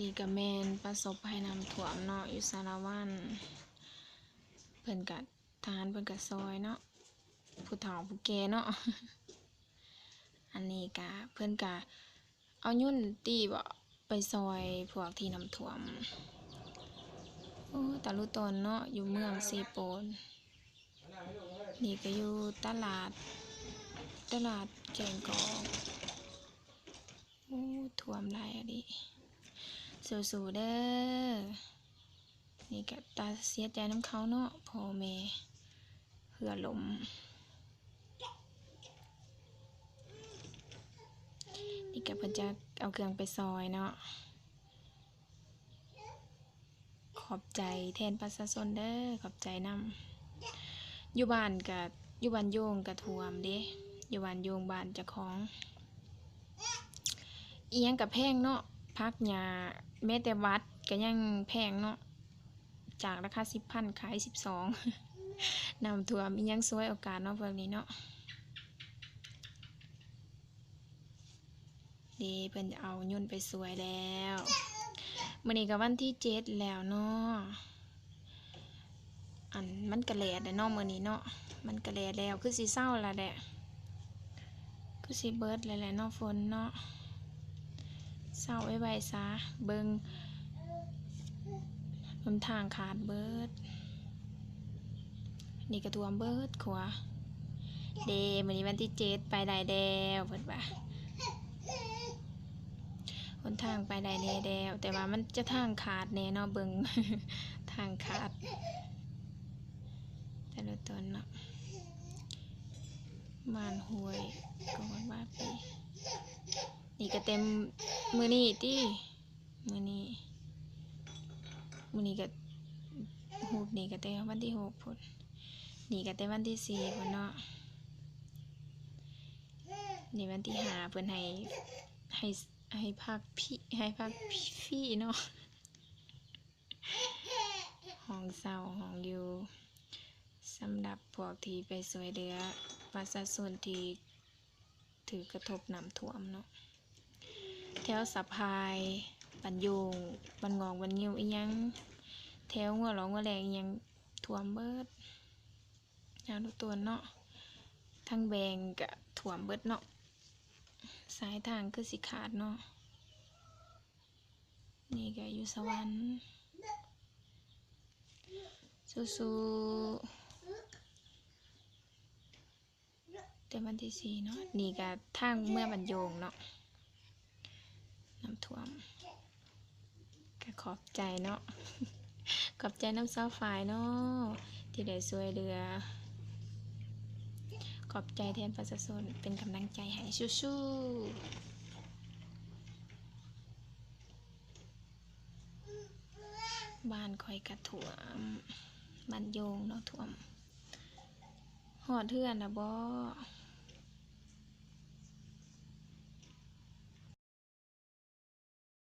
ນີ້ກະແມ່ນປະສົບໄພນ້ຳຖ້ວມເນາະ ຢູ່ສາລະວັນ ເພິ່ນກະ ທະຫານເພິ່ນກະຊ່ອຍເນາະ ຜູ້ເຖົ້າຜູ້ແກ່ເນາະ. ອັນນີ້ກະ ເພິ່ນກະເອົາຍົນຕິເບາະ ໄປຊ່ອຍພວກທີ່ນ້ຳຖ້ວມ. ໂອ້ ຕາລຸຕົນເນາະ ຢູ່ເມືອງເຊໂປນ. ນີ້ກະຢູ່ຕະຫຼາດ ຕະຫຼາດແກ້ງກອກ. ໂອ້ ຖ້ວມຫຼາຍອີ່ຫຼີ ສູ້ໆເດີ. ນີ້ກະຕາເສຍໃຈນຳເຂົາເນາະ ພໍ່ແມ່ເຮືອລົ້ມ. ນີ້ກະເພິ່ນຈະເອົາເຄື່ອງໄປຊ່ອຍເນາະ. ຂອບໃຈແທນປະຊາຊົນເດີ ຂອບໃຈນຳ. ຢູ່ບ້ານກະ ຢູ່ບ້ານໂຍງກະຖ້ວມເດ້ ຢູ່ບ້ານໂຍງ ບ້ານເຈົ້າຂອງ. ອີ່ຫຍັງກະແພງເນາະ ຜັກຫຍ້າ ແມ້ແຕ່ບັດກະຍັງແພງເນາະ ຈາກລາຄາສິບພັນ ຂາຍສິບສອງ. ນ້ຳຖ້ວມອີ່ຫຍັງສວຍໂອກາດເນາະ ພວກນີ້ເນາະ. ເດ້ ເພິ່ນເອົາຍົນໄປຊ່ວຍແລ້ວ. ມື້ນີ້ກະວັນທີເຈັດແລ້ວເນາະ ອັນ ມັນກະແລດແລ້ວເນາະ ມື້ນີ້ເນາະ ມັນກະແລດແລ້ວ ຄືຊິເຊົາແລ້ວແຫຼະ ຄືຊິເບິດແລ້ວແຫຼະເນາະ ຝົນເນາະ. ເຊົາໄວໆຊະ ເບິ່ງ ຫົນທາງຂາດເບິດ. ນີ້ກະຖ້ວມເບິດຂົວເດ້. ມື້ນີ້ວັນທີເຈັດ ໄປໄດ້ແລ້ວ ເພິ່ນວ່າ ຫົນທາງໄປໄດ້ແດ່ແລ້ວ ແຕ່ວ່າມັນຈະທາງຂາດແດ່ເນາະ ເບິ່ງທາງຂາດແຕ່ລະຕົນເນາະ. ບ້ານຫ້ວຍກອງວັດ ນີ້ກະແຕ່ມື້ນີ້ຕິ ມື້ນີ້ ມື້ນີ້ກະ ຮູບນີ້ກະແຕ່ວັນທີຫົກພຸ້ນ ນີ້ກະແຕ່ວັນທີສີ່ພຸ້ນເນາະ. ນີ້ວັນທີຫ້າ ເພິ່ນໃຫ້ ໃຫ້ ໃຫ້ພັກ ໃຫ້ພັກຟຣີເນາະ. ຫ້ອງເຊົ່າ ຫ້ອງຢູ່ ສຳລັບພວກທີ່ໄປຊ່ວຍເຫຼືອປະຊາຊົນທີ່ຖືກກະທົບນ້ຳຖ້ວມເນາະ ແຖວສະພາຍ ບ້ານໂຍງ ບ້ານງອກ ບ້ານງິ້ວອີ່ຫຍັງ ແຖວງົວຫຼອງ ງົວແລງອີ່ຫຍັງ ຖ້ວມເບິດ. ແນວໂຕນເນາະ ທາງແບງກະຖ້ວມເບິດເນາະ ສາຍທາງຄືຊິຂາດເນາະ. ນີ້ກະຢູ່ສະຫວັນ ສູ້ໆ ແຕ່ວັນທີສີ່ເນາະ. ນີ້ກະທາງເມືອບ້ານໂຍງເນາະ ນ້ຳຖ້ວມ ກະຂອບໃຈເນາະ ຂອບໃຈນຳຊາວຝາຍເນາະ ທີ່ໄດ້ຊ່ວຍເຫຼືອ. ຂອບໃຈແທນປະຊາຊົນ ເປັນກຳລັງໃຈໃຫ້ ສູ້ໆ. ບ້ານຂ້ອຍກະຖ້ວມ ບ້ານໂຍງເນາະ ຖ້ວມ. ຮອດເຮືອນລະບໍ?